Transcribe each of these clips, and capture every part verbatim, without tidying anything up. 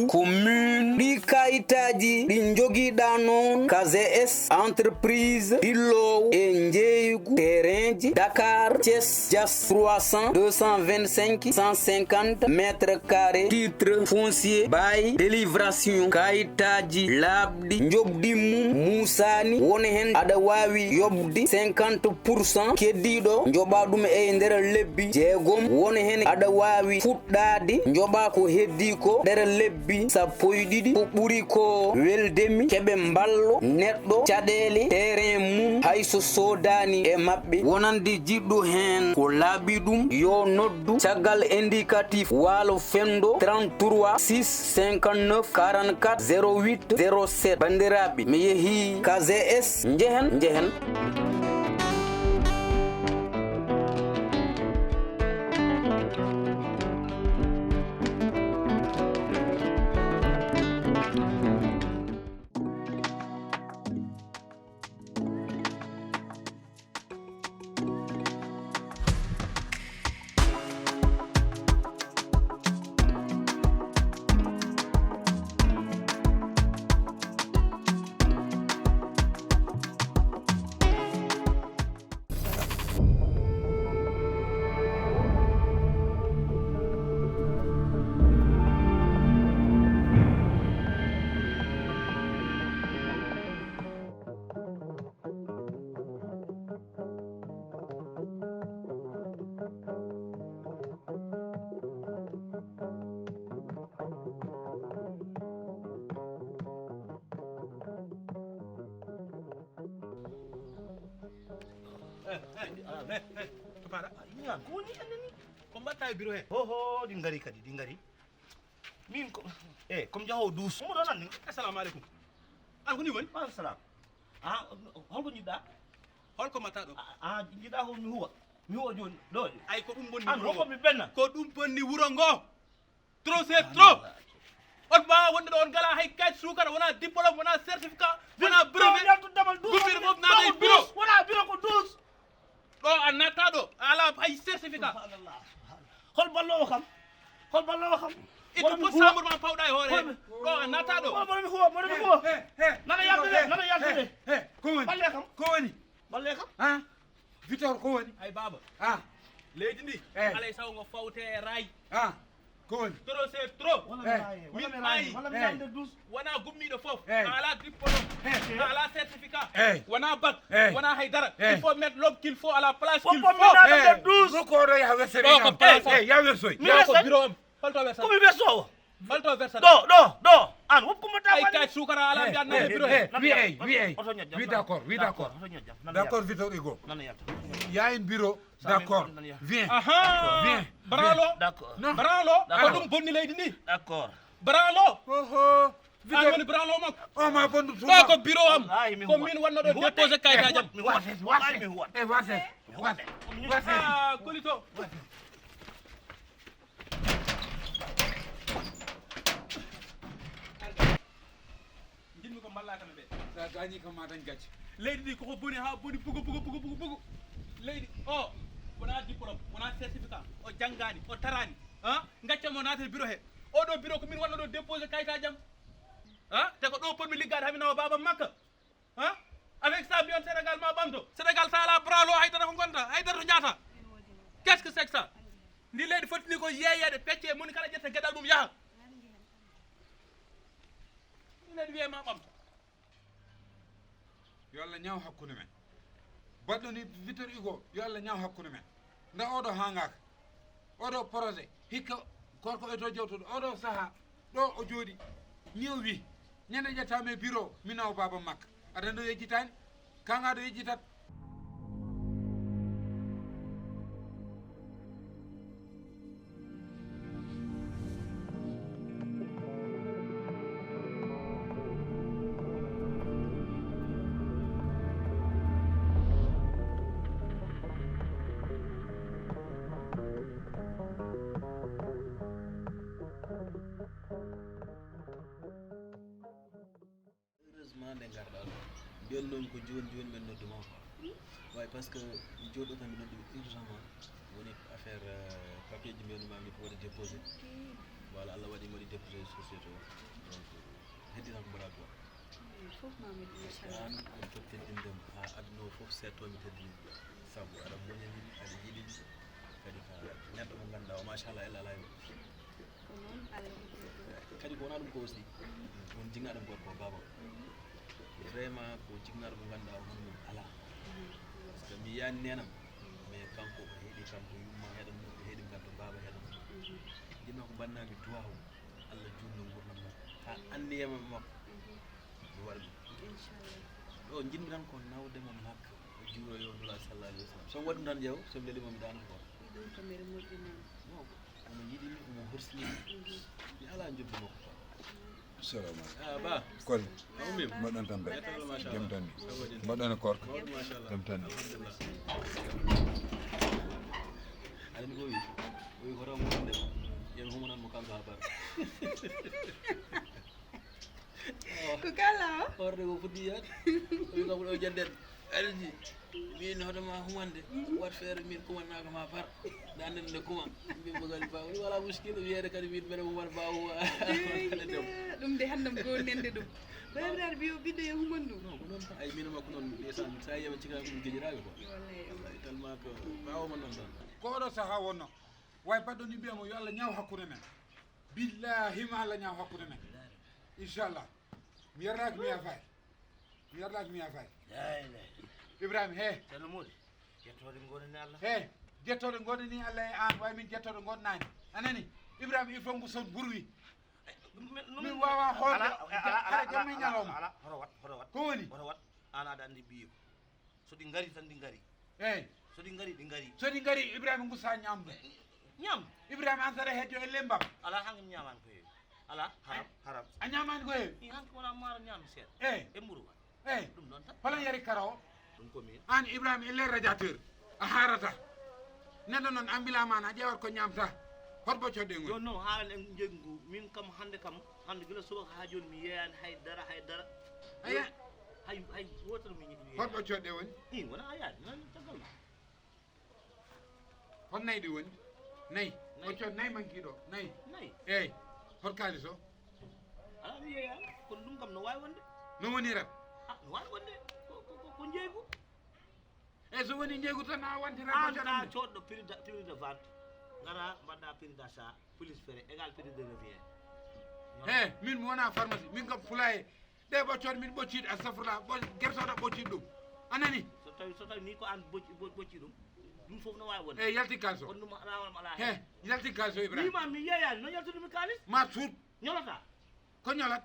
Commune. Ɗi kayitaaji ɗi njogiɗa noon ka G S entreprise ɗi loow e njeeygu terrainji Dakar, Thiès, Diass trois cents, deux cent vingt-cinq, cent cinquante mètres carrés, titre foncier, bail, délibération, kayitaaji laaɓɗi, njoɓdi mum muusaani, won heen aɗa waawi yoɓde cinquante pour cent, keddiiɗo njoɓa ɗum e nder lebbi jeegom, won heen aɗa waawi fuɗɗaade njoɓa ko heddii ko nder lebbi sappo e ɗiɗi. Ko ɓuri ko weldemi, keɓe mballo neɗɗo caɗeele terrain mum hay so soodaani e maɓɓe. Wonande jiɗɗo heen ko laaɓi ɗum, yo noddu caggal indicatif Waalo Fenndo trente-trois six cinquante-neuf quarante-quatre zéro huit zéro sept. Banndiraaɓe, mi yehii ka G S, njehen, njehen. Ko woni ande ni? Ko mbatta e bureau he? Ho, ho, ɗi ngari kadi, ɗi ngari. Min ko, eh, comme jahowo douze. Omo ɗon anni. Assalamu aleykum. An ko ni woni? Wa aleykum salam. Ah, holko jiɗɗa? Holko mbatta ɗo? Ah, ah, jiɗɗa ko mi huwa? Mi huwa jooni. Ɗo. Ay, ko ɗum bonni wuro ngo. An hokko mi benna. Ko ɗum bonni wuro ngo. Trop, c'est trop. On mbaawa wonde ɗo, on ngalaa hay kayit suukara, wonaa diplôme, wonaa certificat, wonaa brevet. Yaltu damal douze. Gummir fof naata e bureau. Wonaa bureau ko douze. Ɗo a natta ɗo, a alaa hay certificat. Subhanallah, subhanallah. Hol balloowo kam? Hol balloowo kam? Ittu pot chambre ma pawɗa e hoore he. Ɗo a natta ɗo. Mono mi huwa, mono mi huwa. Nana yaltude, nana yaltude. Ko woni? Balle kam. Ko woni? Balle kam. Ha? Victor, ko woni? Ay, baaba. Ha? Leydi ndi, alay sago ngo fawte e raay. Ha? Ko woni? Trop, c'est trop. Wala mi Eh. Raye, wala Min mi raye, maayi. Wala mi Eh. Nande douze. Wona gummiiɗo fof. Eh. A alaa diplôme. Eh. A alaa certificat. Eh. Wona bac. Eh. Wona hay dara. Eh. Il faut mettre l'homme qu'il faut à la place qu'il faut. Woppo mi nande Eh. Douze. Nokku oɗo yaha wersere Ɗo ko place am. Eh, yaha wersoy. Mi Ɗo ko wersa. Bureau am. Holto wersa? Ko mi wersowo. Holto wersa? Ɗo, ɗo, ɗo. An woppu mo Ay tawa. Kay suukara ala Eh, mbiya nan eh, bureau. Eh, wi ay, wi ay. Oto ñoƴƴam. Wi d'accord, wi d'accord. Oto ñoƴƴam. D'accord, Victor Hugo. Nana yalta. Yayin bureau. D'accord. Viens. Aha. Viens. Branlo. D'accord. Non. Branlo. Ko D'accord. Ɗum bonni leydi ndi. D'accord. Branlo. Oho. An woni branlo makko. O ma bondu tuma. Ɗo ko bureau am. Wallahi mi Ko huwa. Min wanno ɗo Mi huwa. Déposé kayitaji am. Mi huwa. Wallahi mi huwa. Eh, wase. Wase. Ah, Kolito. Jinmi ko mballaka no ɓe. Sa gañi kam ma dañ gacce. Leydi ndi koko boni ha boni bugo bugo bugo bugo bugo. Leydi o wona diplôme, wona certificat, o janngani, o tarani. Ha? Gacce mo naata e bureau he. Oɗo bureau ko min wanno ɗo déposé kayitaji am. Ha? Te ko ɗo ponmi liggade ha mi nawa baba makka. Ha? Avec ça mbiyon Sénégal ma ɓamto. Sénégal sa ala branlo haydara ko gonta, haydara to jaata. Qu'est-ce que c'est que ça? Ndi leydi fottini ko yeeyede pecce moni kala ƴetta geɗal mum yaha. Ndi leydi wiye ma ɓamto. Yo Allah ñaaw hakkunde men. Baɗɗo ni Victor Hugo, yo Allah ñaaw hakkunde men. Nda oɗo hangaka. Oɗo projet, hikka gorko e to jewtuɗo. Oɗo saha, ɗo o jooɗi. Ni o wi, ñande ƴettami e bureau, mi nawa baba makka. Aɗa andi o yejjitani? Kanga ɗo yejjitat. Heureusement nde ngarɗaa ɗo. Mbiyen noon ko jooni jooni min noddu ma. Way, parce que mi jooɗo tan mi noddu urgemment. Woni affaire, euh, papier ji mbiyandu ma mi ko waɗi déposé. Wala Allah waɗi mbaɗi député société o. Donc heddi tan ko mbaɗa droit. Fof ma mi ɗum, inchallah. An ɗum fof teddinde mo ha aduna o fof seettoo mi teddini. Sabu aɗa moñani mi, aɗa yiɗi mi. Kadi ka neɗɗo mo ngannduɗaa o machallah ella alaa e makko. Ko noon Allah hoddiri ɗum. Kadi ko wona ɗum ko aussi. On jigna ɗum gorko o baba. Vraiment ko jigna ɗum mo ngannduɗaa o hono mum alaa. Parce que mi yani nenam. Mais kanko o heɗi kanko yumma heɗan mo, o heɗi ngaddo baba heɗan mo. Jinno ko mbannami duwaw. Allah juutno nguurndam makko haa anniyama makko mi waɗa ɗum. Inchallah. Ɗo njiɗmi tan ko nawde mo makka o juuroyo nula sallallahu alaihi wasallam. So mi waɗi ɗum tan ƴeew so mi lelima mi daanata ko. Ɗum ko mere moƴƴi noon. Non, omo yiɗi mi, omo horsini mi. Mi alaa njobbi makko quoi. Assalamu alaikum. Ah, ba. Kole. Ummi. Mbaɗɗon tampere. Machallah. Jam tan ni. Mbaɗɗon e korka. Machallah. Jam tan ni. Alhamdulillah. Aɗa andi ko wi? O wi ko rew mo wonde. Yen humanan mo kanko ha bar. Ko kala o? Horde ko fuddi yaade. O wi kam ɗo jadden. Alji. Min hoto ma humande. Wat feere min kumannaaka ma bar. Nde annden nde kuma. Min mo kadi ba. Woni wala muskil wiyede kadi min mbeɗa human ba huwa. Ɗum de hannde mi gonnende ɗum. Bayabiraɗo mbiyo ɓiɗɗo yo human ɗum. Non, ko noon tan. Ay min makko noon ndeysaan sa yiyama cikka ko ɗum gejiraɓe quoi. Wallay. Wallay tellement que bawo man noon tan. Ko oɗo saha wonno. Way baɗɗo ni mbiyamo yo Allah ñaaw hakkunde men. Billahi ma Allah ñaaw hakkunde men. Inchallah. Mi yarlaki mi yafay. Mi yarlaki mi yafay. Lay lay. Ibrahima he. Ceerno Moodi. Jettoode ngonani Allah. He. Jettoode ngonani Allah e an way min jettoode ngonani. Anani. Ibrahima il faut ngu son burwi. Min wawa hoorde. Ala jammi ñalawma. Ala hoto wat hoto wat. Ko woni? Hoto wat. An aɗa andi biyo. So ɗi ngari tan ɗi ngari. Eyi. So ɗi ngari ɗi ngari. So ɗi ngari Ibrahima gusa ñamde. Ñam. Ibrahima an sara hejjo e lembam. Ala hanki mi ñamani ko heewi. Ala haram haram. A ñamani ko heewi. I hanki wona maaro ñami seeɗa. Eyi. E mburu wa. Eyi. Ɗum ɗon tan. Holan yari kara o? Ɗum ko min. An Ibrahima e ler radiateur a harata. Neɗɗo noon ambilama na ƴewat ko ñamta. Hotbo codde ngol. Joni noon haalan en jeygu min kam hande kam. Hannde gila subaka haa jooni mi yeeyaani hay dara hay dara. Aya. Hay hay wootere mi yiɗi yeeyaani. Hotɓe coɗɗe woni? I wona a yaani nan caggal ma. Hon nayi ɗi woni? Nayi. Nayi. O coɗ nayi manki ɗo nayi. Nayi. Eyi. Hot kaalis o? Alaa mi yeeyaani kono ɗum kam no waawi wonde. No woni ren? Ah no waawi wonde ko ko ko njeygu. E so woni njeygu tan a wantirata an ka coɗɗo prix de vente ngara mbaɗɗa prix d'achat plus frais égal prix de revient. He min mi wona pharmacie min kam pulaye ɗe ɓoccon min ɓocciɗ astafurlah gertoɗo ɓoccit ɗum a nani. So tawi so tawi ni ko an ɓocci ɗum ɗum fof no wawi wonde e yalti kalso kono ɗum rawam ala he yalti kalso ibrahima wima mi yeeyani no yaltudemi kalis ma suut ñolata. Ko ñolat?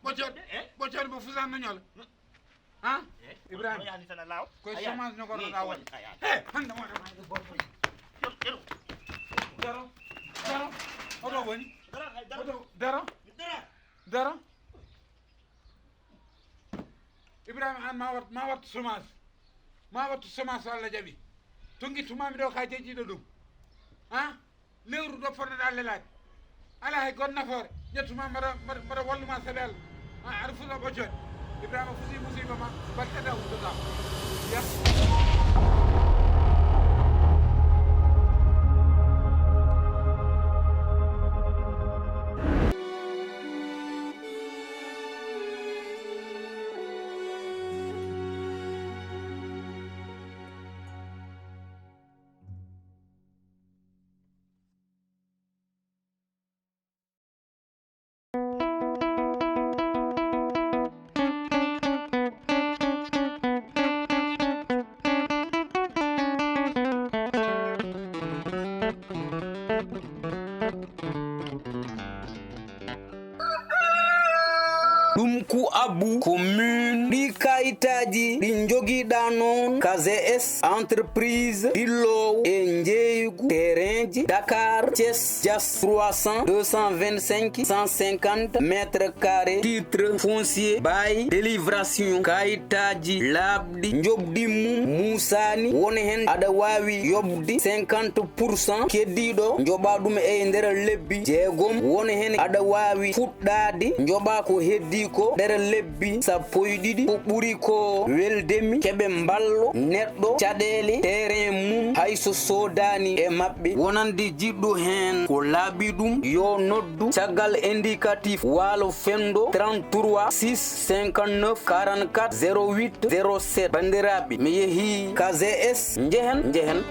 Ɓoccooɗe ɓoccooɗe mbo fusan no ñola. Ha? Ibrahima yani tan a laaw koye semence ñogornoɗa woni he hande waɗa ma e gortoy. Daro daro oɗo woni daro daro. Ibrahima an ma wat ma wattu semence ma wattu semence so allah jaɓi. To gittumami ɗo ka jejjiɗo ɗum ha? Lewru ɗo fotnoɗa lelaade ala hay gon nafoore. Ƴettuma mbaɗa mbaɗa walluma saɗel. Aɗa fusa ɓoccooɗe ibrahima fusi musiba ma. Battata uddata ya. Ɗum ku abu ko min ɗi kayitaaji ɗi njogiɗa noon ka G S entreprise ɗillowo e njeeygu terrainji Dakar Thiès Dias trois cents deux cent vingt-cinq cent cinquante mètres carrés titre foncier bail délivration kayitaaji laaɓɗi njoɓdi mum musaani won heen aɗa waawi yoɓde cinquante pour cent keddiiɗo njoɓa ɗum e nder lebbi jeegom won heen aɗa waawi fuɗɗaade njoɓa ko heddii ko nder lebbi sappo e ɗiɗi ko ɓuri Ko weldemi keɓe mballo neɗɗo caɗeele terrain mum, hay so soodani e maɓɓe. Wonande jiɗɗo heen ko laabi ɗum, yo noddu caggal indicatif Waalo Fenndo trente-trois six cinquante-neuf quarante-quatre zéro huit zéro sept. Banndiraaɓe, mi yehii K G S, njehen, njehen.